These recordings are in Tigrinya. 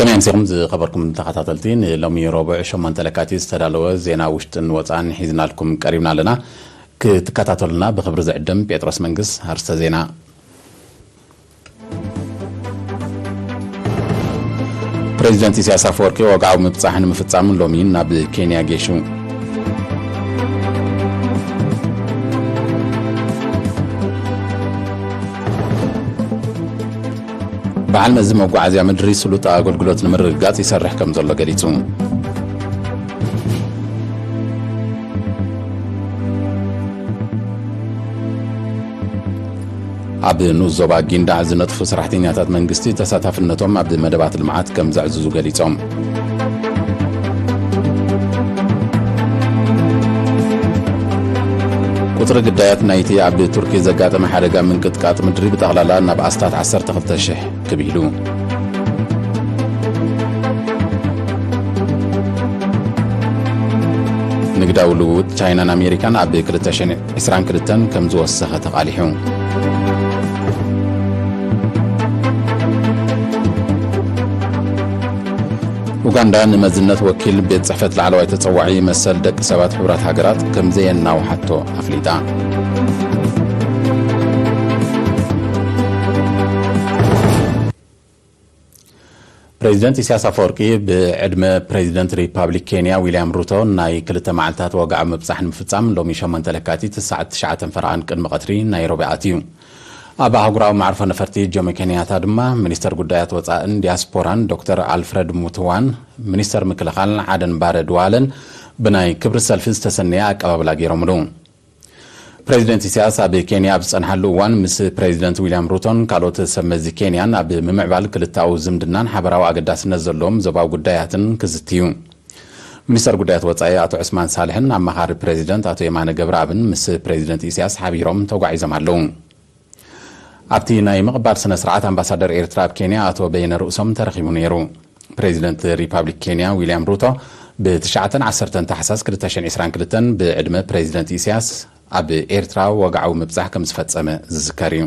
ከመይ ኣምሲኹም ዝኸበርኩም ተኸታተልቲ? ንሎሚ ረቡዕ ሸሞንተ ለካቲት ዝተዳለወ ዜና ውሽጥን ወፃእን ሒዝናልኩም ቀሪብና ኣለና። ክትከታተሉና ብኽብሪ ዝዕድም ጴጥሮስ መንግስ። ኣርስተ ዜና። ፕሬዚደንት ኢሳያስ ኣፈወርቂ ወግዓዊ ምብጻሕ ንምፍጻም ሎሚ ናብ ኬንያ ጌሹ። በዓል መዚ መጓዓዝያ ምድሪ ስሉጥ ኣገልግሎት ንምርግጋጽ ይሰርሕ ከም ዘሎ ገሊጹ። ኣብ ንኡስ ዞባ ጊንዳዕ ዝነጥፉ ሰራሕተኛታት መንግስቲ ተሳታፍነቶም ኣብ መደባት ልምዓት ከም ዘዕዝዙ ገሊጾም። ቁጽሪ ግዳያት ናይቲ ኣብ ቱርኪ ዘጋጠመ ሓደጋ ምንቅጥቃጥ ምድሪ ብጠቕላላ ናብ ኣስታት ዓሰርተ ክልተ ሽሕ ክብ ኢሉ። ንግዳዊ ልውውጥ ቻይናን ኣሜሪካን ኣብ ክልተ ሽሕን ዕስራን ክልተን ከም ዝወሰኸ ተቓሊሑ። ኡጋንዳ ንመዝነት ወኪል ቤት ጽሕፈት ላዕለዋይ ተጸዋዒ መሰል ደቂ ሰባት ሕቡራት ሃገራት ከም ዘየናውሓቶ ኣፍሊጣ። ፕሬዚደንት ኢሳያስ ኣፈወርቂ ብዕድመ ፕሬዚደንት ሪፓብሊክ ኬንያ ዊልያም ሩቶ ናይ ክልተ መዓልታት ወግዓዊ ምብጻሕ ንምፍጻም ሎሚ ሸሞንተ ለካቲት ሰዓት ትሽዓተ ፈረቓን ቅድሚ ቀትሪ ናይሮቢ ኣትዩ። ኣብ ኣህጉራዊ መዕርፎ ነፈርቲ ጆሞ ኬንያታ ድማ ሚኒስተር ጉዳያት ወጻእን ዲያስፖራን ዶክተር ኣልፍረድ ሙትዋን ሚኒስተር ምክልኻል ዓደን ባረ ድዋለን ብናይ ክብሪ ሰልፊ ዝተሰነየ ኣቀባብላ ገይሮምሉ። ፕሬዚደንት ኢሳያስ ኣብ ኬንያ ኣብ ዝጸንሓሉ እዋን ምስ ፕሬዚደንት ዊልያም ሩቶን ካልኦት ሰብ መዚ ኬንያን ኣብ ምምዕባል ክልተኣዊ ዝምድናን ሓበራዊ ኣገዳስነት ዘለዎም ዞባዊ ጉዳያትን ክዝትዩ። ሚኒስተር ጉዳያት ወጻኢ ኣቶ ዑስማን ሳልሕን ኣማኻሪ ፕሬዚደንት ኣቶ የማነ ገብረኣብን ምስ ፕሬዚደንት ኢሳያስ ሓቢሮም ተጓዒዞም ኣለዉ። ኣብቲ ናይ ምቕባል ስነ ስርዓት ኣምባሳደር ኤርትራ ኣብ ኬንያ ኣቶ በየነ ርእሶም ተረኺቡ ነይሩ። ፕሬዚደንት ሪፓብሊክ ኬንያ ዊልያም ሩቶ ብትሽዓተን ዓሰርተን ታሕሳስ ክልተ ሽሕን ዕስራን ክልተን ብዕድመ ፕሬዚደንት ኢሳያስ ኣብ ኤርትራ ወግዓዊ ምብጻሕ ከም ዝፈጸመ ዝዝከር እዩ።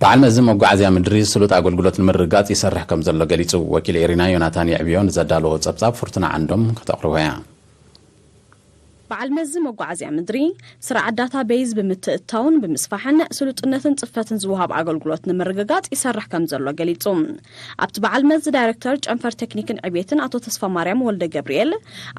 በዓል መዚ መጓዓዝያ ምድሪ ስሉጥ ኣገልግሎት ንምርግጋጽ ይሰርሕ ከም ዘሎ ገሊጹ። ወኪል ኤሪና ዮናታን የዕብዮ ንዘዳለዎ ጸብጻብ ፍርቱና ዓንዶም ከተቕርቦ እያ። በዓል መዚ መጓዓዝያ ምድሪ ስርዓት ዳታ ቤዝ ብምትእትታውን ብምስፋሕን ስሉጥነትን ጽፈትን ዝወሃብ ኣገልግሎት ንምርግጋጽ ይሰርሕ ከም ዘሎ ገሊጹ። ኣብቲ በዓል መዚ ዳይሬክተር ጨንፈር ቴክኒክን ዕቤትን ኣቶ ተስፋ ማርያም ወልደ ገብርኤል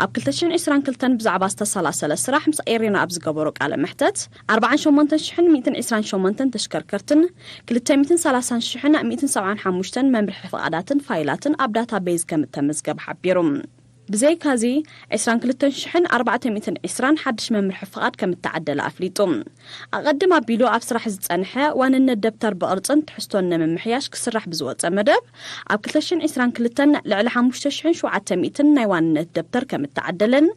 ኣብ ክልተ ሽሕን ዕስራን ክልተን ብዛዕባ ዝተሰላሰለ ስራሕ ምስ ኤሪና ኣብ ዝገበሮ ቃለ መሕተት፣ ኣርባዓን ሸሞንተን ሽሕን ሚእትን ዕስራን ሸሞንተን ተሽከርከርትን ክልተ ሚእትን ሰላሳን ሽሕን ሚእትን ሰብዓን ሓሙሽተን መምርሒ ፍቓዳትን ፋይላትን ኣብ ዳታ ቤዝ ከም እተመዝገበ ሓቢሩ። ብዘይካዚ፣ ዕስራን ክልተን ሽሕን ኣርባዕተ ሚእትን ዕስራን ሓድሽ መምርሒ ፍቓድ ከም እተዓደለ ኣፍሊጡ። ኣቐድም ኣቢሉ ኣብ ስራሕ ዝጸንሐ ዋንነት ደብተር ብቕርጽን ትሕዝቶን ንምምሕያሽ ክስራሕ ብዝወጸ መደብ፣ ኣብ ክልተ ሽሕን ዕስራን ክልተን ልዕሊ ሓሙሽተ ሽሕን ሸውዓተ ሚእትን ናይ ዋንነት ደብተር ከም እተዓደለን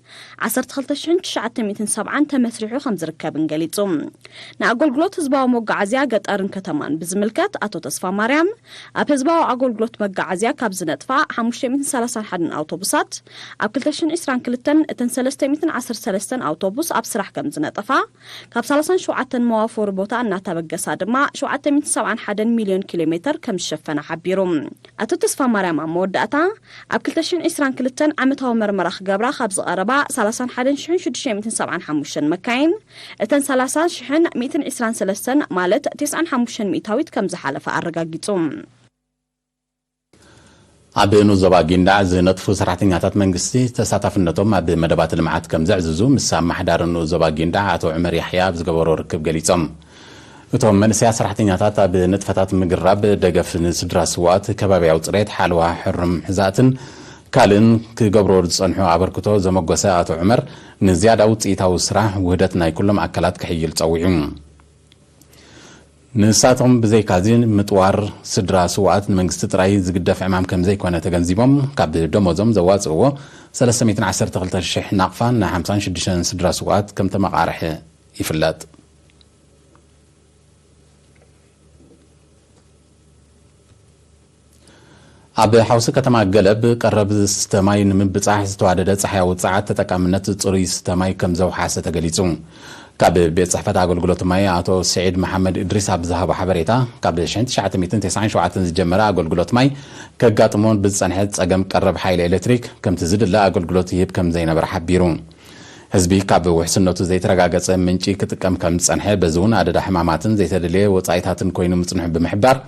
ዓሰርተ ክልተ ሽሕን ትሽዓተ ሚእትን ሰብዓን ተመስሪሑ ከም ዝርከብን ገሊጹ። ንኣገልግሎት ህዝባዊ መጓዓዝያ ገጠርን ከተማን ብዝምልከት ኣቶ ተስፋ ማርያም፣ ኣብ ህዝባዊ ኣገልግሎት መጓዓዝያ ካብ ዝነጥፋ ሓሙሽተ ሚእትን ሰላሳን ሓደን ኣውቶቡሳት፣ ኣብ ክልተ ሽሕን ዕስራን ክልተን እተን ሰለስተ ሚእትን ዓሰርተ ሰለስተን ኣውቶቡስ ኣብ ስራሕ ከም ዝነጠፋ፣ ካብ ሰላሳን ሸውዓተን መዋፈሪ ቦታ እናተበገሳ ድማ ሸውዓተ ሚእትን ሰብዓን ሓደን ሚልዮን ኪሎ ሜተር ከም ዝሸፈነ ሓቢሩ። ኣቶ ተስፋ ማርያም ኣብ መወዳእታ፣ ኣብ ክልተ ሽሕን ዕስራን ክልተን ዓመታዊ መርመራ ክገብራ ካብ ዝቐረባ ሰላሳን ሓደን ሽሕን ሽዱሽተ ሚእትን ሰብዓን ሓሙሽተን መካይን፣ እተን ሰላሳ ሽሕን ሚእትን ዕስራን ሰለስተን ማለት ተስዓን ሓሙሽተን ሚእታዊት ከም ዝሓለፈ ኣረጋጊጹ። ኣብ ንኡስ ዞባ ጊንዳዕ ዝነጥፉ ሰራሕተኛታት መንግስቲ ተሳታፍነቶም ኣብ መደባት ልምዓት ከም ዘዕዝዙ ምስ ኣመሓዳሪ ንኡስ ዞባ ጊንዳዕ ኣቶ ዑመር ያሕያ ኣብ ዝገበሮ ርክብ ገሊጾም። እቶም መንእሰያት ሰራሕተኛታት ኣብ ንጥፈታት ምግራብ ደገፍ ንስድራ ስዋት፣ ከባብያዊ ጽሬት፣ ሓለዋ ሕሩም ሕዛእትን ካልእን ክገብሮ ዝጸንሑ ኣበርክቶ ዘመጎሰ ኣቶ ዑመር፣ ንዝያዳ ውጽኢታዊ ስራሕ ውህደት ናይ ኩሎም ኣካላት ክሕይል ጸዊዑ። ንሳቶም ብዘይካዚ ምጥዋር ስድራ ስውኣት ንመንግስቲ ጥራይ ዝግደፍ ዕማም ከም ዘይኮነ ተገንዚቦም፣ ካብ ደሞዞም ዘዋጽእዎ ሰለስተ ሚእትን ዓሰርተ ክልተ ሽሕ ናቕፋ ንሓምሳን ሽዱሽተን ስድራ ስውኣት ከም ተመቓርሐ ይፍለጥ። ኣብ ሓውሲ ከተማ ገለብ ቀረብ ዝስተ ማይ ንምብጻሕ ዝተዋደደ ጸሓያዊ ጸዓት ተጠቃምነት ጽሩይ ዝስተ ማይ ከም ዘውሓሰ ተገሊጹ። ካብ ቤት ጽሕፈት ኣገልግሎት ማይ ኣቶ ስዒድ መሓመድ እድሪስ ኣብ ዝሃቦ ሓበሬታ፣ ካብ ሺሕ ትሽዓተ ሚእትን ተስዓን ሸውዓተን ዝጀመረ ኣገልግሎት ማይ ከጋጥሞ ብዝጸንሐ ጸገም ቀረብ ሓይሊ ኤሌክትሪክ ከምቲ ዝድለ ኣገልግሎት ይህብ ከም ዘይነበረ ሓቢሩ። ህዝቢ ካብ ውሕስነቱ ዘይተረጋገጸ ምንጪ ክጥቀም ከም ዝጸንሐ፣ በዚ እውን ኣደዳ ሕማማትን ዘይተደልየ ወጻኢታትን ኮይኑ ምጽንሑ ብምሕባር፣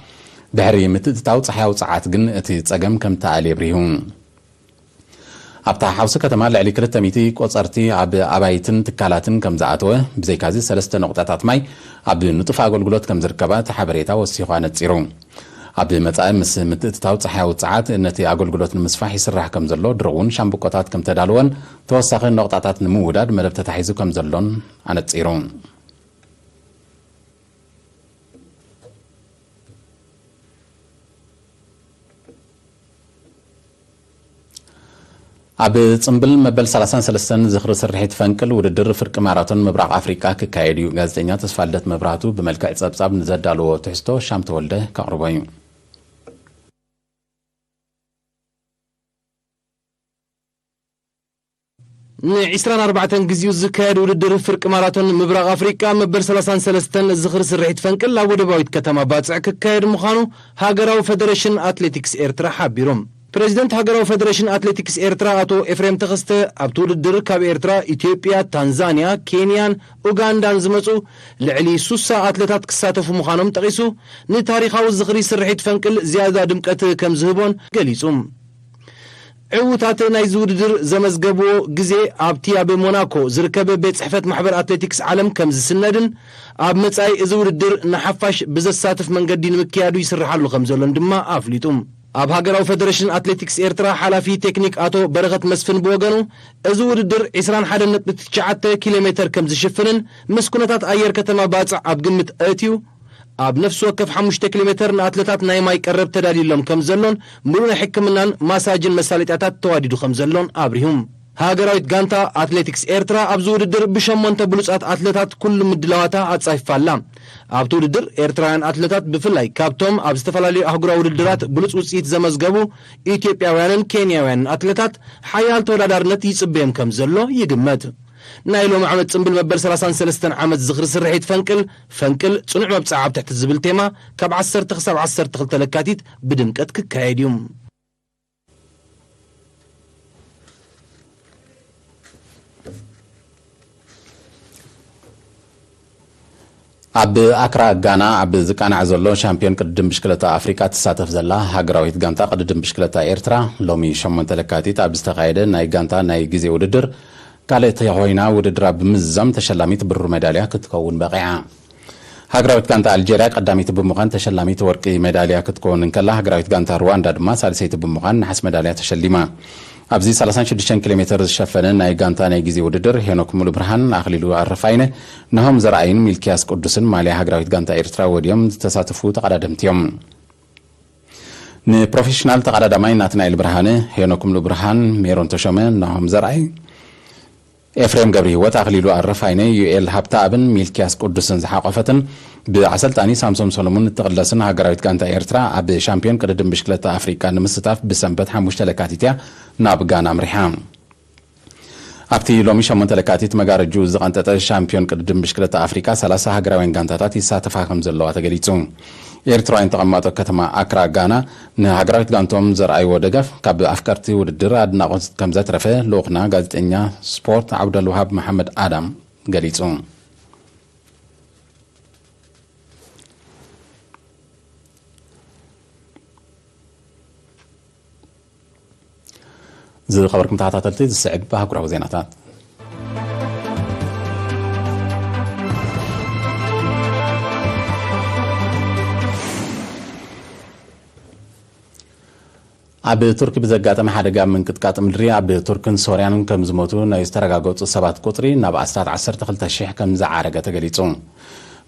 ድሕሪ ምትእትታው ጸሓያዊ ጸዓት ግን እቲ ጸገም ከም ተኣልየ ኣብሪሁ። ኣብታ ሓውሲ ከተማ ልዕሊ ክልተ ሚእቲ ቆጸርቲ ኣብ ኣባይትን ትካላትን ከም ዝኣተወ፣ ብዘይካዚ ሰለስተ ነቑጣታት ማይ ኣብ ንጡፍ ኣገልግሎት ከም ዝርከባ እቲ ሓበሬታ ወሲኹ ኣነጺሩ። ኣብ መጻኢ ምስ ምትእትታው ጸሓያዊ ጸዓት ነቲ ኣገልግሎት ንምስፋሕ ይስራሕ ከም ዘሎ፣ ድሮ እውን ሻምብቆታት ከም ተዳለወን ተወሳኺ ነቑጣታት ንምውዳድ መደብ ተታሒዙ ከም ዘሎን ኣነጺሩ። ኣብ ጽምብል መበል ሰላሳን ሰለስተን ዝኽሪ ስርሒት ፈንቅል ውድድር ፍርቂ ማራቶን ምብራቕ ኣፍሪቃ ክካየድ እዩ። ጋዜጠኛ ተስፋልደት መብራህቱ ብመልክዕ ጸብጻብ ንዘዳለዎ ትሕዝቶ ሻም ተወልደ ከቕርቦ እዩ። ንዒስራን ኣርባዕተን ግዜኡ ዝካየድ ውድድር ፍርቂ ማራቶን ምብራቕ ኣፍሪቃ መበል ሰላሳን ሰለስተን ዝኽሪ ስርሒት ፈንቅል ኣብ ወደባዊት ከተማ ባጽዕ ክካየድ ምዃኑ ሃገራዊ ፈደሬሽን ኣትሌቲክስ ኤርትራ ሓቢሩ። ፕሬዚደንት ሃገራዊ ፈደሬሽን ኣትሌቲክስ ኤርትራ ኣቶ ኤፍሬም ተኸስተ፣ ኣብቲ ውድድር ካብ ኤርትራ፣ ኢትዮጵያ፣ ታንዛንያ፣ ኬንያን ኡጋንዳን ዝመጹ ልዕሊ ሱሳ ኣትለታት ክሳተፉ ምዃኖም ጠቒሱ፣ ንታሪኻዊ ዝኽሪ ስርሒት ፈንቅል ዝያዳ ድምቀት ከም ዝህቦን ገሊጹ። ዕዉታት ናይዚ ውድድር ዘመዝገብዎ ግዜ ኣብቲ ኣብ ሞናኮ ዝርከብ ቤት ጽሕፈት ማሕበር ኣትሌቲክስ ዓለም ከም ዝስነድን፣ ኣብ መጻኢ እዚ ውድድር ንሓፋሽ ብዘሳትፍ መንገዲ ንምክያዱ ይስርሓሉ ከም ዘሎን ድማ ኣፍሊጡ። ኣብ ሃገራዊ ፈደሬሽን ኣትሌቲክስ ኤርትራ ሓላፊ ቴክኒክ ኣቶ በረኸት መስፍን ብወገኑ፣ እዚ ውድድር ዒስራን ሓደን ነጥቢ ትሽዓተ ኪሎ ሜተር ከም ዝሽፍንን፣ ምስ ኩነታት ኣየር ከተማ ባጽዕ ኣብ ግምት ኣእትዩ፣ ኣብ ነፍሲ ወከፍ ሓሙሽተ ኪሎ ሜተር ንኣትለታት ናይ ማይ ቀረብ ተዳልዩሎም ከም ዘሎን፣ ምሉእ ናይ ሕክምናን ማሳጅን መሳለጥያታት ተዋዲዱ ከም ዘሎን ኣብሪሁ። ሃገራዊት ጋንታ ኣትሌቲክስ ኤርትራ ኣብዚ ውድድር ብሸሞንተ ብሉጻት ኣትለታት ኩሉ ምድላዋታ ኣጻፊፋ ኣላ። ኣብቲ ውድድር ኤርትራውያን ኣትለታት ብፍላይ ካብቶም ኣብ ዝተፈላለዩ ኣህጉራዊ ውድድራት ብሉጽ ውጽኢት ዘመዝገቡ ኢትዮጵያውያንን ኬንያውያንን ኣትለታት ሓያል ተወዳዳርነት ይጽበዮም ከም ዘሎ ይግመት። ናይ ሎሚ ዓመት ጽምብል መበል ሰላሳን ሰለስተን ዓመት ዝኽሪ ስርሒት ፈንቅል፣ ፈንቅል ጽኑዕ መብጽዓ ኣብ ትሕቲ ዝብል ቴማ ካብ ዓሰርተ ክሳብ ዓሰርተ ክልተ ለካቲት ብድምቀት ክካየድ እዩ። ኣብ ኣክራ ጋና ኣብ ዝቃናዕ ዘሎ ሻምፒዮን ቅድድም ብሽክለታ ኣፍሪቃ ትሳተፍ ዘላ ሃገራዊት ጋንታ ቅድድም ብሽክለታ ኤርትራ፣ ሎሚ ሸሞንተ ለካቲት ኣብ ዝተኻየደ ናይ ጋንታ ናይ ግዜ ውድድር ካልኣይቲ ኮይና ውድድራ ብምዝዛም ተሸላሚት ብሩር ሜዳልያ ክትከውን በቒዓ። ሃገራዊት ጋንታ ኣልጀርያ ቀዳመይቲ ብምዃን ተሸላሚት ወርቂ ሜዳልያ ክትከውን እንከላ፣ ሃገራዊት ጋንታ ሩዋንዳ ድማ ሳልሰይቲ ብምዃን ነሓስ ሜዳልያ ተሸሊማ። ኣብዚ ሰላሳን ሽዱሽተን ኪሎ ሜተር ዝሸፈነ ናይ ጋንታ ናይ ግዜ ውድድር፣ ሄኖክ ሙሉብርሃን፣ ኣኽሊሉ ኣረፋይነ፣ ናሆም ዘርኣይን ሚልኪያስ ቅዱስን ማልያ ሃገራዊት ጋንታ ኤርትራ ወድዮም ዝተሳተፉ ተቐዳደምቲ እዮም። ንፕሮፌሽናል ተቐዳዳማይ ናትናኤል ብርሃነ፣ ሄኖክ ሙሉብርሃን፣ ሜሮን ተሾመ፣ ናሆም ዘርኣይ፣ ኤፍሬም ገብረህይወት፣ ኣኽሊሉ ኣረፋይነ፣ ዩኤል ሃብተኣብን ሚልኪያስ ቅዱስን ዝሓቖፈትን ብኣሰልጣኒ ሳምሶም ሰሎሙን እትቕለስን ሃገራዊት ጋንታ ኤርትራ፣ ኣብ ሻምፒዮን ቅድድም ብሽክለታ ኣፍሪቃ ንምስታፍ ብሰንበት ሓሙሽተ ለካቲት እያ ናብ ጋና ኣምሪሓ። ኣብቲ ሎሚ ሸሞንተ ለካቲት መጋረጅኡ ዝቐንጠጠ ሻምፒዮን ቅድድም ብሽክለታ ኣፍሪቃ፣ ሰላሳ ሃገራውያን ጋንታታት ይሳተፋ ከም ዘለዋ ተገሊጹ። ኤርትራውያን ተቐማጦ ከተማ ኣክራ ጋና ንሃገራዊት ጋንቶም ዘርኣይዎ ደገፍ ካብ ኣፍቀርቲ ውድድር ኣድናቖት ከም ዘትረፈ ልኡኽና ጋዜጠኛ ስፖርት ዓብደልውሃብ መሓመድ ኣዳም ገሊጹ። ዝኸበርኩም ተኸታተልቲ፣ ዝስዕብ ኣህጉራዊ ዜናታት። ኣብ ቱርኪ ብዘጋጠመ ሓደጋ ምንቅጥቃጥ ምድሪ ኣብ ቱርክን ሶርያን ከም ዝሞቱ ናይ ዝተረጋገጹ ሰባት ቁጽሪ ናብ ኣስታት ዓሰርተ ክልተ ሽሕ ከም ዝዓረገ ተገሊጹ።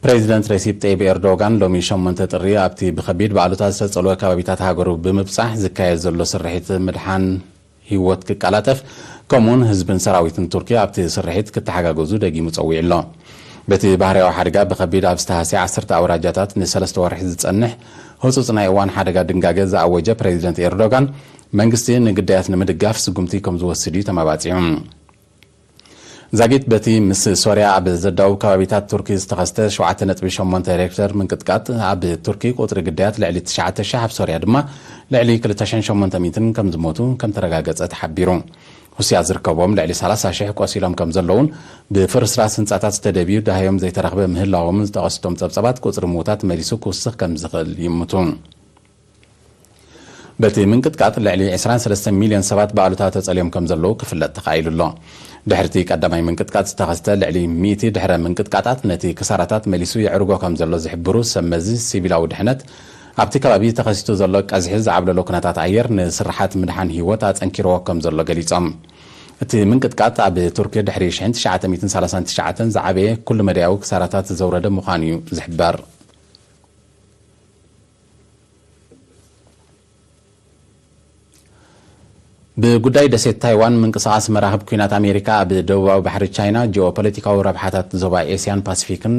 ፕሬዚደንት ሬሲፕ ጠይብ ኤርዶጋን ሎሚ ሸሞንተ ጥሪ ኣብቲ ብኸቢድ ባዕሉታት ዝተጸልወ ከባቢታት ሃገሩ ብምብጻሕ ዝካየድ ዘሎ ስርሒት ምድሓን ህይወት ክቀላጠፍ፣ ከምኡውን ህዝብን ሰራዊትን ቱርኪ ኣብቲ ስርሒት ክተሓጋገዙ ደጊሙ ጸዊዑ ኣሎ። በቲ ባህርያዊ ሓደጋ ብኸቢድ ኣብ ዝተሃስየ ዓሰርተ ኣውራጃታት ንሰለስተ ወርሒ ዝጸንሕ ህጹጽ ናይ እዋን ሓደጋ ድንጋገ ዝኣወጀ ፕሬዚደንት ኤርዶጋን፣ መንግስቲ ንግዳያት ንምድጋፍ ስጉምቲ ከም ዝወስድ እዩ ተመባጺዑ። ዛጊት በቲ ምስ ሶርያ ኣብ ዘዳውብ ከባቢታት ቱርኪ ዝተኸስተ ሸውዓተ ነጥቢ ሸሞንተ ሬክተር ምንቅጥቃጥ፣ ኣብ ቱርኪ ቁጽሪ ግዳያት ልዕሊ ትሽዓተ ሽሕ፣ ኣብ ሶርያ ድማ ልዕሊ ክልተ ሽሕን ሸሞንተ ሚእትን ከም ዝሞቱ ከም ተረጋገጸ ተሓቢሩ። ሩስያ ዝርከቦም ልዕሊ ሰላሳ ሽሕ ቆሲሎም ከም ዘለውን ብፍርስራስ ህንጻታት ዝተደብዩ ደሃዮም ዘይተረኽበ ምህላዎም ዝጠቐስቶም ጸብጸባት፣ ቁጽሪ ምዉታት መሊሱ ክውስኽ ከም ዝኽእል ይምቱ። በቲ ምንቅጥቃጥ ልዕሊ ዕስራን ሰለስተን ሚልዮን ሰባት ብኣሉታ ተጸልዮም ከም ዘለዉ ክፍለጥ ተኻኢሉ ኣሎ። ድሕርቲ ቀዳማይ ምንቅጥቃጥ ዝተኸስተ ልዕሊ ሚእቲ ድሕረ ምንቅጥቃጣት፣ ነቲ ክሳራታት መሊሱ የዕርጎ ከም ዘሎ ዝሕብሩ ሰብ መዚ ሲቪላዊ ድሕነት፣ ኣብቲ ከባቢ ተኸሲቱ ዘሎ ቀዝሒ ዝዓብለሎ ኩነታት ኣየር ንስርሓት ምድሓን ህይወት ኣጸንኪርዎ ከም ዘሎ ገሊጾም። እቲ ምንቅጥቃጥ ኣብ ቱርኪ ድሕሪ ሽሕን ትሽዓተ ሚእትን ሰላሳን ትሽዓተን ዝዓበየ ኩሉ መዳያዊ ክሳራታት ዘውረደ ምዃኑ እዩ ዝሕበር። ብጉዳይ ደሴት ታይዋን ምንቅስቓስ መራኽብ ኲናት ኣሜሪካ ኣብ ደቡባዊ ባሕሪ ቻይና ጂኦፖለቲካዊ ረብሓታት ዞባ ኤስያን ፓሲፊክን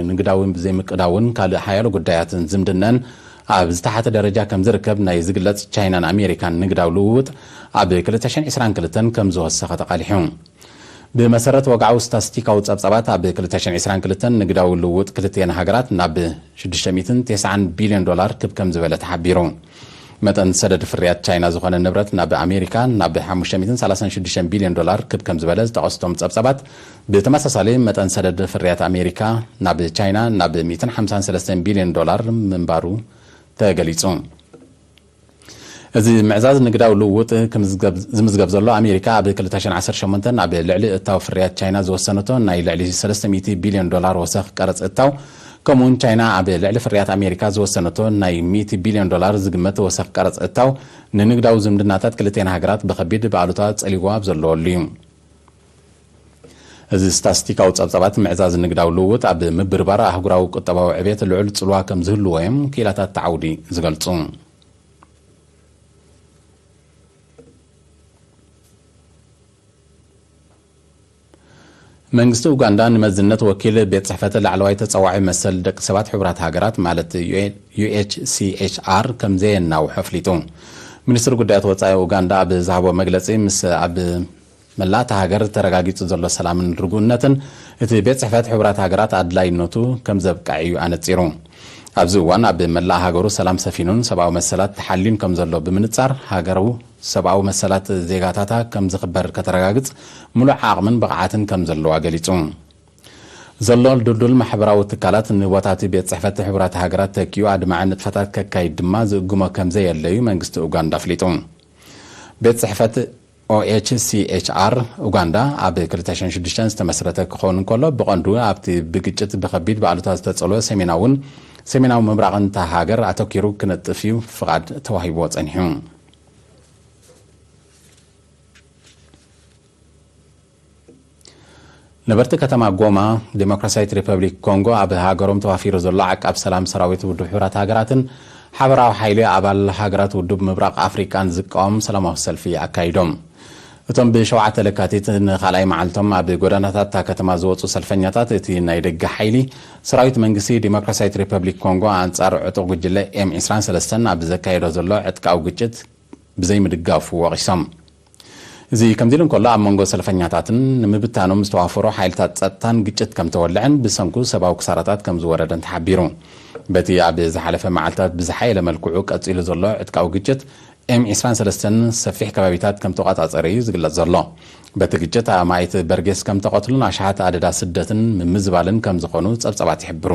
ንንግዳዊ ዘይምቅዳውን ካልእ ሓያሎ ጉዳያትን ዝምድነን ኣብ ዝተሓተ ደረጃ ከም ዝርከብ ናይ ዝግለጽ ቻይናን ኣሜሪካን ንግዳዊ ልውውጥ ኣብ ክልተ ሽሕን ዕስራን ክልተን ከም ዝወሰኸ ተቓሊሑ። ብመሰረት ወግዓዊ ስታስቲካዊ ጸብጻባት፣ ኣብ ክልተ ሽሕን ዕስራን ክልተን ንግዳዊ ልውውጥ ክልቲኤን ሃገራት ናብ ሽዱሽተ ሚእትን ተስዓን ቢልዮን ዶላር ክብ ከም ዝበለ ተሓቢሩ። መጠን ሰደድ ፍርያት ቻይና ዝኾነ ንብረት ናብ ኣሜሪካ ናብ ሓሙሽተ ሚእትን ሰላሳን ሽዱሽተን ቢልዮን ዶላር ክብ ከም ዝበለ ዝጠቐስቶም ጸብጻባት፣ ብተመሳሳሊ መጠን ሰደድ ፍርያት ኣሜሪካ ናብ ቻይና ናብ ሚእትን ሓምሳን ሰለስተን ቢልዮን ዶላር ምንባሩ ተገሊጹ። እዚ ምዕዛዝ ንግዳዊ ልውውጥ ክምዝገብ-፣ ዝምዝገብ ዘሎ፣ ኣሜሪካ ኣብ ክልተ ሽሕን ዓሰርተ ሸሞንተን ኣብ ልዕሊ እታው ፍርያት ቻይና ዝወሰነቶ ናይ ልዕሊ ሰለስተ ሚእቲ ቢልዮን ዶላር ወሰኽ ቀረጽ እታው፣ ከምኡውን ቻይና ኣብ ልዕሊ ፍርያት ኣሜሪካ ዝወሰነቶ ናይ ሚእቲ ቢልዮን ዶላር ዝግመት ወሰኽ ቀረጽ እታው፣ ንንግዳዊ ዝምድናታት ክልቲኤን ሃገራት ብኸቢድ ብኣሉታ ጸሊዎ ኣብ ዘለወሉ እዩ። እዚ ስታስቲካዊ ጸብጻባት ምዕዛዝ ንግዳዊ ልውውጥ ኣብ ምብርባር ኣህጉራዊ ቁጠባዊ ዕቤት ልዑል ጽልዋ ከም ዝህልዎ እዮም ክኢላታት እቲ ዓውዲ ዝገልጹ። መንግስቲ ኡጋንዳ ንመዝነት ወኪል ቤት ጽሕፈት ላዕለዋይ ተጸዋዒ መሰል ደቂ ሰባት ሕቡራት ሃገራት፣ ማለት ዩ ኤች ሲ ኤች ኣር፣ ከም ዘየናውሖ ኣፍሊጡ። ሚኒስትሪ ጉዳያት ወጻኢ ኡጋንዳ ኣብ ዝሃቦ መግለጺ፣ ምስ ኣብ መላእ እታ ሃገር ተረጋጊጹ ዘሎ ሰላምን ርጉእነትን፣ እቲ ቤት ጽሕፈት ሕቡራት ሃገራት ኣድላይነቱ ከም ዘብቅዕ እዩ ኣነጺሩ። ኣብዚ እዋን ኣብ መላእ ሃገሩ ሰላም ሰፊኑን ሰብኣዊ መሰላት ተሓልዩን ከም ዘሎ ብምንጻር፣ ሃገሩ ሰብኣዊ መሰላት ዜጋታታ ከም ዝኽበር ከተረጋግጽ ምሉእ ዓቕምን ብቕዓትን ከም ዘለዋ ገሊጹ። ዘሎ ድልዱል ማሕበራዊ ትካላት ንቦታቲ ቤት ጽሕፈት ሕቡራት ሃገራት ተኪኡ ኣድማዒ ንጥፈታት ከካይድ ድማ ዝእግሞ ከም ዘየለዩ መንግስቲ ኡጋንዳ ኣፍሊጡ። ቤት ጽሕፈት ኦ ኤች ሲ ኤች ኣር ኡጋንዳ ኣብ ክልተ ሽሕን ሽዱሽተን ዝተመስረተ ክኸውን እንከሎ፣ ብቐንዱ ኣብቲ ብግጭት ብኸቢድ ብኣሉታ ዝተጸልወ ሰሜናውን ሰሜናዊ ምብራቕን እታ ሃገር ኣተኪሩ ክነጥፍ እዩ ፍቓድ ተዋሂብዎ ጸኒሑ። ነበርቲ ከተማ ጎማ፣ ዴሞክራሲያዊት ሪፐብሊክ ኮንጎ፣ ኣብ ሃገሮም ተዋፊሩ ዘሎ ዓቃብ ሰላም ሰራዊት ውድብ ሕቡራት ሃገራትን ሓበራዊ ሓይሊ ኣባል ሃገራት ውድብ ምብራቕ ኣፍሪቃን ዝቃወም ሰላማዊ ሰልፊ ኣካይዶም። እቶም ብሸውዓተ ለካቲት ንኻልኣይ መዓልቶም ኣብ ጎደናታት እታ ከተማ ዝወጹ ሰልፈኛታት፣ እቲ ናይ ደገ ሓይሊ ሰራዊት መንግስቲ ዴሞክራሲያዊት ሪፐብሊክ ኮንጎ ኣንጻር ዕጡቕ ጉጅለ ኤም ዕስራን ሰለስተን ኣብ ዘካየዶ ዘሎ ዕጥቃዊ ግጭት ብዘይምድጋፉ ወቒሶም። እዚ ከምዚ ኢሉ እንከሎ፣ ኣብ መንጎ ሰልፈኛታትን ንምብታኖም ዝተዋፈሩ ሓይልታት ጸጥታን ግጭት ከም ተወልዐን ብሰንኩ ሰብኣዊ ክሳራታት ከም ዝወረደን ተሓቢሩ። በቲ ኣብ ዝሓለፈ መዓልታት ብዝሓየለ መልክዑ ቀጺሉ ዘሎ ዕጥቃዊ ግጭት፣ ኤም ዕስራን ሰለስተን ሰፊሕ ከባቢታት ከም ተቋጻጸረ እዩ ዝግለጽ ዘሎ። በቲ ግጭት ኣማኢት በርጌስ ከም ተቐትሉን ኣሽሓት ኣደዳ ስደትን ምምዝባልን ከም ዝኾኑ ጸብጻባት ይሕብሩ።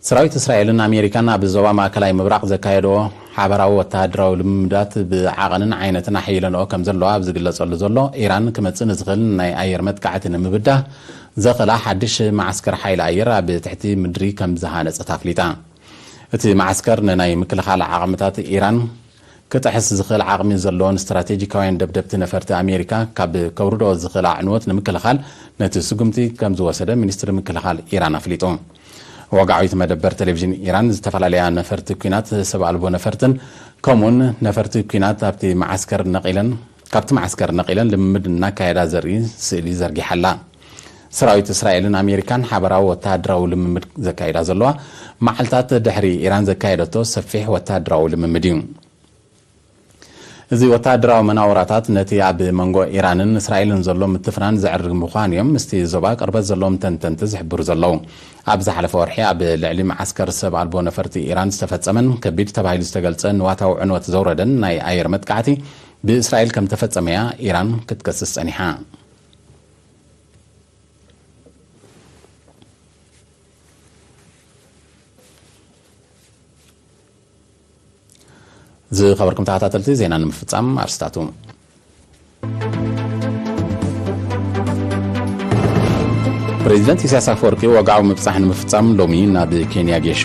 ሰራዊት እስራኤልን ኣሜሪካን ኣብ ዞባ ማእከላይ ምብራቕ ዘካየድዎ ሓበራዊ ወተሃደራዊ ልምምዳት ብዓቐንን ዓይነትን ኣሕይለንኦ ከም ዘለዋ ኣብ ዝግለጸሉ ዘሎ፣ ኢራን ክመጽእ ንዝኽእል ናይ ኣየር መጥቃዕቲ ንምብዳህ ዘኽእላ ሓድሽ መዓስከር ሓይሊ ኣየር ኣብ ትሕቲ ምድሪ ከም ዝሃነጸት ኣፍሊጣ። እቲ መዓስከር ንናይ ምክልኻል ዓቕምታት ኢራን ክጥሕስ ዝኽእል ዓቕሚ ዘለዎን ስትራቴጂካውያን ደብደብቲ ነፈርቲ ኣሜሪካ ካብ ከውርዶ ዝኽእል ኣዕንወት ንምክልኻል ነቲ ስጉምቲ ከም ዝወሰደ ሚኒስትሪ ምክልኻል ኢራን ኣፍሊጡ። ወግዓዊት መደበር ቴሌቪዥን ኢራን ዝተፈላለያ ነፈርቲ ኲናት፣ ሰብ ኣልቦ ነፈርትን ከምኡውን ነፈርቲ ኲናት ኣብቲ መዓስከር ነቒለን፣ ካብቲ መዓስከር ነቒለን ልምምድ እናካየዳ ዘርኢ ስእሊ ዘርጊሓ ኣላ። ሰራዊት እስራኤልን ኣሜሪካን ሓበራዊ ወተሃደራዊ ልምምድ ዘካይዳ ዘለዋ መዓልታት ድሕሪ ኢራን ዘካየደቶ ሰፊሕ ወተሃደራዊ ልምምድ እዩ። እዚ ወተሃደራዊ መናውራታት ነቲ ኣብ መንጎ ኢራንን እስራኤልን ዘሎ ምትፍናን ዘዕርግ ምዃኑ እዮም ምስቲ ዞባ ቅርበት ዘለዎም ተንተንቲ ዝሕብሩ ዘለዉ። ኣብ ዝሓለፈ ወርሒ ኣብ ልዕሊ መዓስከር ሰብ ኣልቦ ነፈርቲ ኢራን ዝተፈጸመን ከቢድ ተባሂሉ ዝተገልጸ ንዋታዊ ዕንወት ዘውረደን ናይ ኣየር መጥቃዕቲ ብእስራኤል ከም ተፈጸመ እያ ኢራን ክትከስስ ጸኒሓ። ዝኸበርኩም ተኸታተልቲ፣ ዜና ንምፍጻም ኣርስታቱ። ፕሬዚደንት ኢሳያስ ኣፈወርቂ ወግዓዊ ምብጻሕ ንምፍጻም ሎሚ ናብ ኬንያ ጌሹ።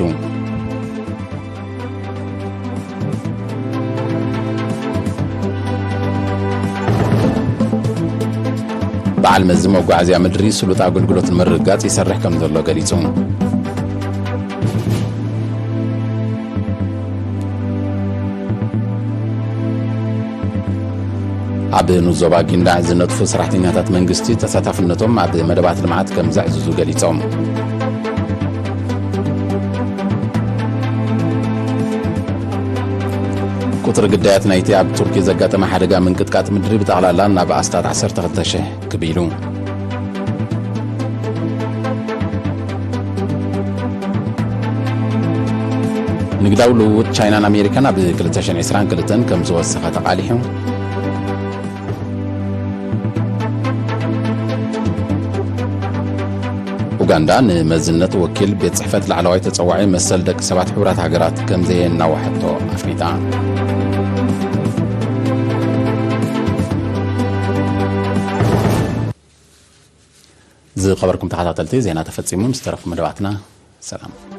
በዓል መዚ መጓዓዝያ ምድሪ ስሉጥ ኣገልግሎት ንምርግጋጽ ይሰርሕ ከም ዘሎ ገሊጹ። ኣብ ንኡስ ዞባ ጊንዳዕ ዝነጥፉ ሰራሕተኛታት መንግስቲ ተሳታፍነቶም ኣብ መደባት ልምዓት ከም ዘዕዝዙ ገሊጾም። ቁጽሪ ግዳያት ናይቲ ኣብ ቱርኪ ዘጋጠመ ሓደጋ ምንቅጥቃጥ ምድሪ ብጠቕላላ ናብ ኣስታት ዓሰርተ ክልተ ሽሕ ክብ ኢሉ። ንግዳዊ ልውውጥ ቻይናን ኣሜሪካን ኣብ ክልተ ሽሕን ዕስራን ክልተን ከም ዝወሰኸ ተቓሊሑ። ኡጋንዳ ንመዝነት ወኪል ቤት ጽሕፈት ላዕለዋይ ተጸዋዒ መሰል ደቂ ሰባት ሕቡራት ሃገራት ከም ዘየናውሐቶ ኣፍሊጣ። ዝኸበርኩም ተኸታተልቲ፣ ዜና ተፈጺሙ። ምስ ተረፉ መደባትና ሰላም።